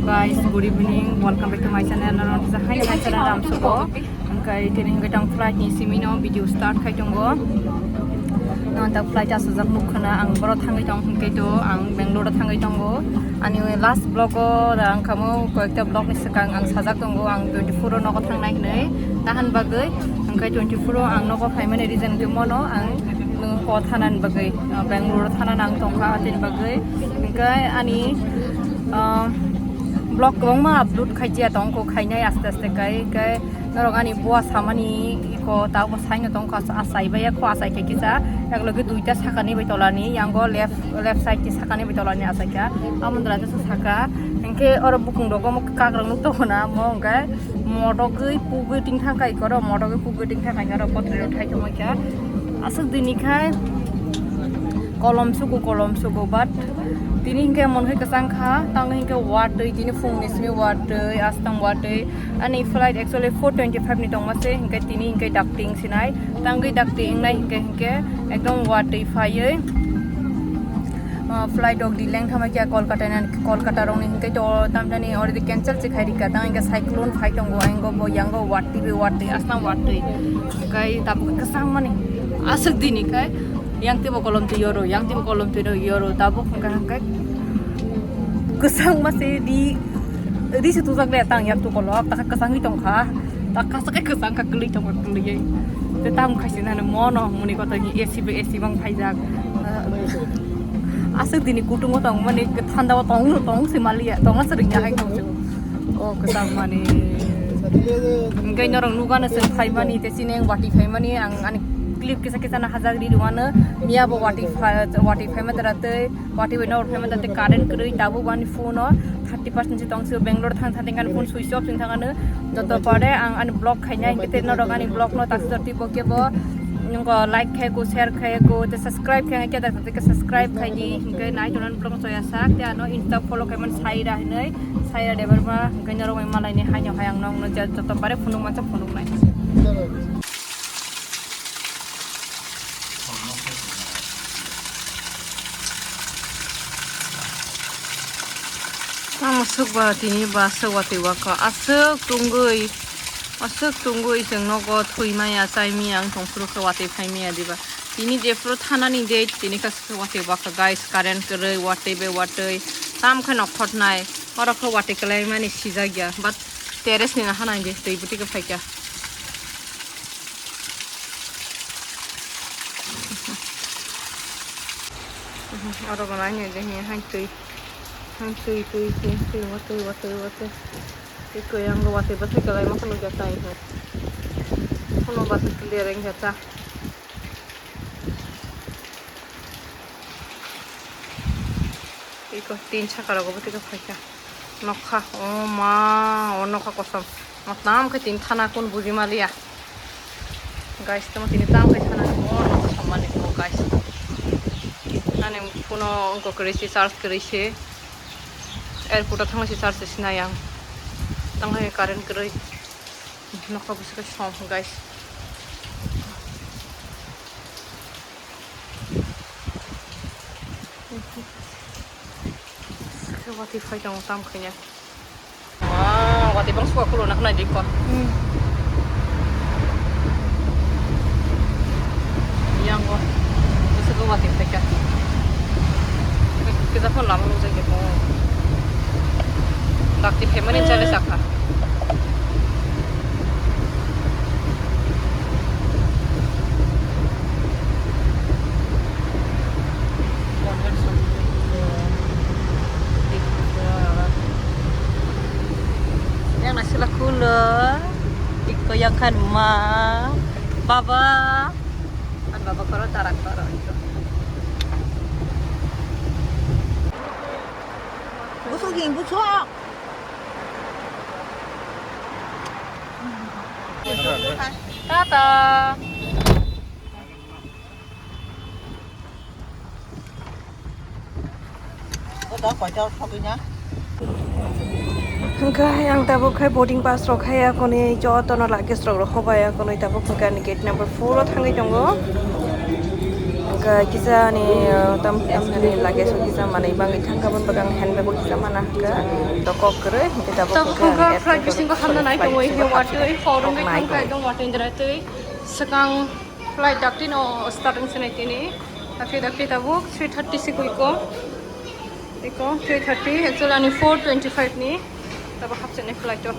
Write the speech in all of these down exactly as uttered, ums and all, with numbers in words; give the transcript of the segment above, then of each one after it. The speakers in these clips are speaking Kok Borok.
Guys, good evening. Welcome back to my channel. Norok kisa hai my channel Ramsuko. Hingkai tini hingkai tang flight ni simi no video start khai tongo. No ta flight asajak nuk khana ang boro thangwi tong hingkai to ang Bangalore thangwi tongo. Ani last vlog o da ang kamo koyekta vlog ni swkang ang sajak tongo ang twenty-four o nogo thangnai hinwi. Tahan bagwi hingkai twenty-four o ang nogo phaimani reason hingke mono ang ko thanani bagwi, ah, Bangalore thanani ang tongkha atini bagwi. Hingke ani, ah, vlog kwbangma upload khaijaya tongkho khainai aste aste kai, hingke norok ani bua samani iko tabo saino tongkha achai baiya kho achai khe kisa eklogi duita sakani bai tolani yango left, left side ni sakani bai tolani achaikha amondra tesa saka hingke oro bukung rogo kakrang nuk tongona mo hingke. Motogwi pugwi tingthang kai koro, motogwi pugwi tingthang kai koro, potrero thai thangwi kha. Aswk dini khai kolom sugo, kolom sugo, but tini hinkhe mon khai kwchang kha, tang hinkhe watwi, tini phungni simi watwi, aswk tang watwi. Ani flight actually four twenty-five ni tongma se, hinkhe tini hinkhe dakti wngsinai, tangwi dakti wngnai hinkhe hinkhe ekdom watwi phaiwi. Ah, flight rok delay wng thangma khe Kolkata ni, Kolkata rok ni hinkhe to tamjani already cancel se khai rika tang hinkhe cyclone phai tongo ayang bo yango watwi be watwi asna watwi kai tabuk kwchang mani aswk dini kai yang tebo kolom twi yoro yang tebo kolom twi yoro tabuk hwnkha hwnkhe kwchang ma se di ri se tujak le tang yak tu kolok ta kwchang ri tong kha. Ta kasa kai kwchang ka kwlwi tongma kwlwi. Te tam khaisi nani mono muni koto ni A C be A C bang phaijak. Aswk dini kutungo tongmani thanda o tong tong se maliya tong se ringya hai tong se. O kwchang mani. Ngai norok nugano se phaimani te sini wati phaimani ang ani clip kisa kisa na hajak ri dumano miya bo wati pha-, wati phaima tara tei. Watwi bai nor phaima tate current kwrwi tabuk ani phone o thirty percent se tong sio Bangalore thang thang ani phone switch off sing thang ano joto pore ang ani vlog khaina hingke te norok ani vlog no tak jor twi bo kebo nongo like khai ko share khai ko te subscribe khai ke tak te subscribe khai di hingke nai tonan vlog soya sak te ano Insta follow khai man Saira hinoi Saira Debbarma hingke norok mai malai ni haino hai ang nong no joto pore phunuk mansa phunuk nai. Tamo swk ba tini ba swk watwi waka aswk tungwi aswk tungwi chwng nogo thwi maya chai maya wng tong phuru khe watwi phai maya diba tini jephuru thanani date tini khe watwi waka guys current kwrwi watwi bai watwi tam khe nokhornai oro khe watwi kwlai mani sijak ya but terrace ni no hanai de twi bwtwi khe phaikha. Oro bo nai nai de hiya hai twi. Hai twi, twi, twi, twi, watwi, watwi, watwi. Twi kwrwi ang bo watwi bwthai kwlai ma kheno khe tai hai. Kheno bwthai clear wng khe ta. Iko tin saka rogo bwtwi khe phaikha. Nokha, o ma, o nokha kosom. Mo tam khe tin thana kun buji maliya. Guys, tamo tini tam khe thana o nokha somani ko guys. Ani phone o wngkok kwrwi se charge kwrwi se. Airport o thangwi se charge se sinai ang. Tang hai current kwrwi. Nokha busi khe som guys. Khe watwi phai tongo tam khaina. Wow, watwi bang suka kulo nak nai dikko. Hmm. Yango. Bisa ko watwi phai ka. Kita pun lama lu jadi ko. Dakti family chale sakha. Yang nasi lakulo, iko yang kan ma, baba, kan baba koro tarak koro itu. Busuk gini busuk. Tata. Hingke ang tabuk khe boarding pass rok hai akonwi jotono luggage rok rok hobai akonwi tabuk hingke ani gate number four o thangwi tongo. Kisa ni, uh, tam tam ni luggage o kisa manwi bangwi thangkha, boni bagwi ang handbag o kisa mana hwnkha, to kok kwrwi hwnkhe tabuk. Tabuk hwnkhe ang hwnkha airport flight o bisingo hamna nai flight tongwi bisingo hwnkhe watwi hapsini khoroknwi kok nai thangkha tongwi. Ekdom watwi ndra twi swkang flight dakti no starting sinai tini dakti dakti tabuk three thirty sikwi ko. Eko three thirty, actually ani four twenty-five ni tabo hapsini flight o.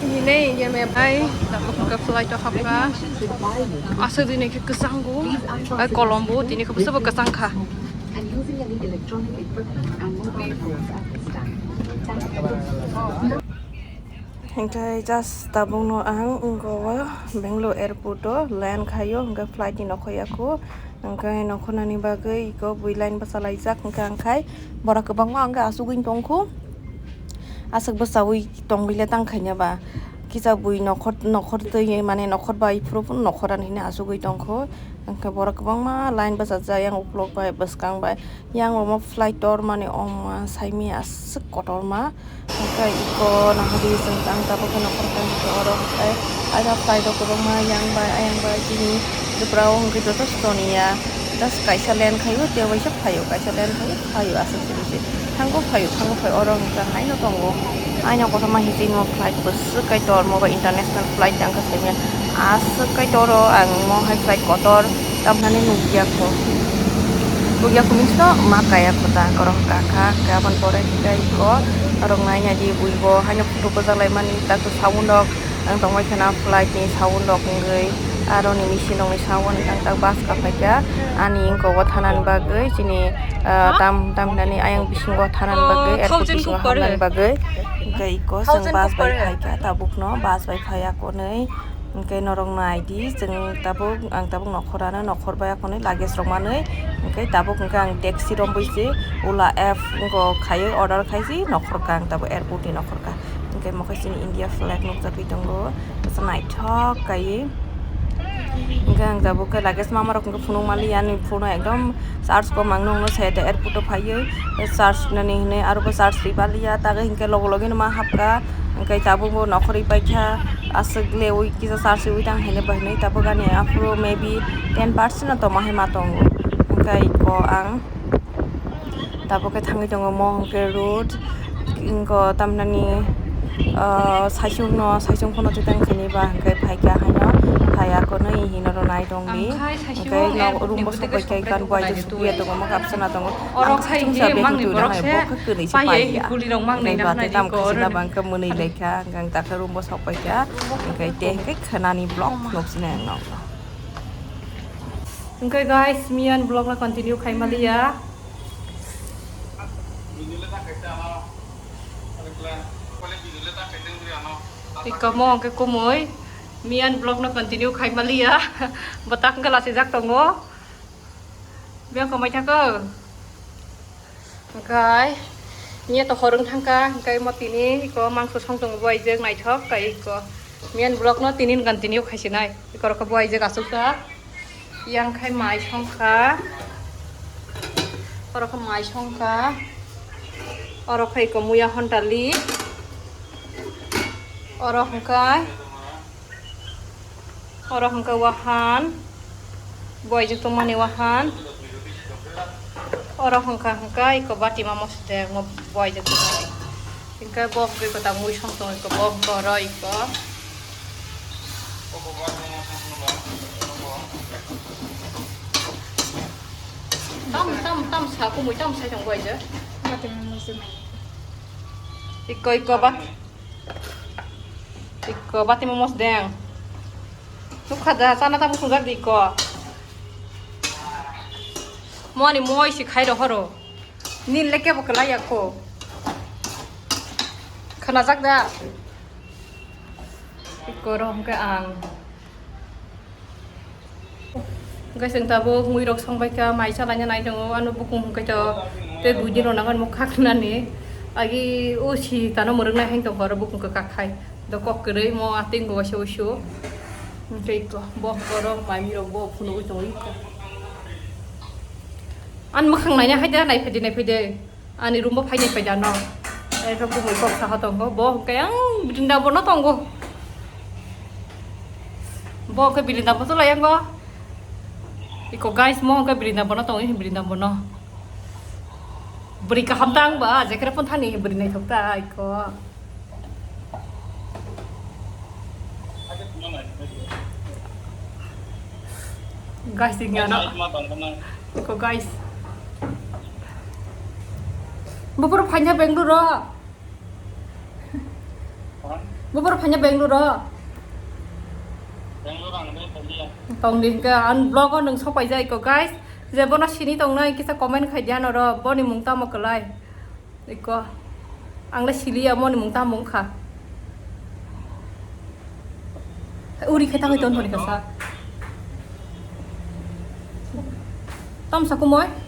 Nini yeme bai tabo hwnkha flight o hapkha. Aswk dini khe kwchango, bai kolombo dini khe bwswbo kwchang kha. Hingke just tabukno ang wngkha o Bangalore airport o land khaio, hingke flight ni nokho yako, hingke nokho nani bagwi iko bui line bwchalaijak, hingke ang khai borok kwbangma hingke asugwi tongkhu, aswk bwchaui tongwile tang khaina ba kisa bui nokhor nokhor twi mane nokhor bai phuru phuru nokhor ani hwnwi asugwi tongkhu, hingke borok kwbangma line bwchajak yang ukulok bai bwskang bai. Yang omo flight tor mani ongma saimaya aswk kotorma. Hwnkhe iko nahadi chwng tang tabuk phano khoroknwi hwnkhe oro hwnkhe aida flight o kwbangma yang bai ayang bai chini Tripura o hwnkhe joto soniya. Just kaisa land khaio tei waisa phaio, kaisa land khaio phaio aswk se se. Thango phaio, thango phaio oro hwnkhe haino tongo. Aino kotorma hiching o flight bwswk kai tormo bai international flight tangkha saimaya. Aswk kai toro ang mo hai flight kotor. Tamnani nukya kho. Nukya kho means no ma kaya kho ta, korok kakha, kaya aboni pore khe ko, norok naina di bui bo, haino photo bwchak lai mani, tak sound rok, ang tongmai khana flight ni sound rok wngwi, aro ni machine rok ni sound wngwi, ang tak bus ka phaikha, ani wngkha o thanani bagwi, chini, ah, tam, tamhinani ayang bisingo thanani bagwi, airport bisingo habnani bagwi, hwnkhe iko chwng bus bai phaikha, tabukno bus bai phaiya konwi. Hwnkhe norok nai di, chwng tabuk, ang tabuk nokhorano, nokhor bai akhonwi luggage rok manwi, hwnkhe tabuk hwnkhe ang taxi romwi se Ola app wngkha khaiwi order khaisi nokhorkha ang tabuk airport ni nokhorkha. Hwnkhe mokhe chini India flag nukjagwi tongo, naithok kaiwi. Hwnkhe ang tabuk khe luggage mama rok hwnkhe phunuk manliya, ani phone o ekdom charge kom, ang nokno sai da airport o phaiwi charge nani hinwi, aro bo charge rwi baliya, tagwi hwnkhe logo logi no ma hapkha, hwnkhe tabuk bo nokhorwi paikha. Aswk lewi kisa charge rwi tang hinwi bai hinwi tabuk ani aphuru maybe ten percent no tongma hai ma tongo. Hwnkhe iko ang tabuk khe thangwi tongo mo hwnkhe road, inko tamnani, ah, saichung no, saichung phano twi tang khani ba hwnkhe phaikha haino phaiya konwi hino rw nai tongdi. Ang khai saichung Hwnkhe nok room bo sokbai khe kan buai je supriya tongo, mokhe absana tongo. Orok hai hwnkhe mangni borok se paiya, hwnkhe kulirok mangni na hwnani khe. Hwnkhe ang takhe room bo sokpai kha, hwnkhe tei hwnkhe khwnani vlog phunuk sinai ang nokno. Hwnkhe guys, miyan vlog no continue khai maliya. Iko mo hwnkhe kumui, miyan vlog no continue khai maliya, bwtak hwnkhe lachijak tongo. Biyang komai thangkho. Hwnkhe miya to hor wng thangkha, hwnkhe mo tini iko mangso song tongo buaijak naithok kai iko. Miyan vlog no tini continue khaisinai. Iko rokho buaijak asukha. Yang khai mai songkha. Oro khe mai songkha. Oro khe iko muya hontali. Oro hwnkhe Oro hwnkha wahan, buaijak tongmani wahan. Oro hwnkha hwnkha iko bati ma mosodeng no buaijak tongmani. Hwnkhe bo hwnkhe iko ta mui song tongo iko bo hwnkha oro iko. Tam tam tam sa kumui tam sa tong buaijak. Iko iko bat. Iko bati ma mosodeng. Sukha da, chana tamo sujak di ko. Moni moi si khai rohoro. Nin leke bo kelai ya ko. Khana jak da. Iko rohong ke ang. Guys, ang tabuk mui rok song bai kha, mai cha laina nai tongo, ano bukung hwnkhe to tei buini rok nang ani mokha khnani. Agi o si tano mwrwk nai hai tongkha oro bukung kwkak khai. Do kok kwrwi mo ateng go waisa usu. Hwnkhe iko bo borok mai mi rok bo phunugwi tongwi kha. Ani mwkhang naina hai da, nai phai de, nai phai de. Ani room bo phainai phaida no. Eko kumui kok saha tongo. Bo hwnkhe ang brinda bono tongo. Mo ke Brindabono lai ango. Iko guys, mo ke Brindabono tong, Brindabono. Bri kaham tang ba, jekre pon thani bri nai thok ta iko. Guys, ini ano. Iko guys. Bupur phanya Bangalore ro. Bupur phanya Bangalore ro. Tong di hingke an vlog o nung sopai jai ko guys. Je bono sini tong nai kisa comment khai dia no ro. Boni mung tamo kelai. Iko. Ang le sili ya moni mung tamo wngkha. Uri khe tangwi ton honi kasa. Tam sa kumoi.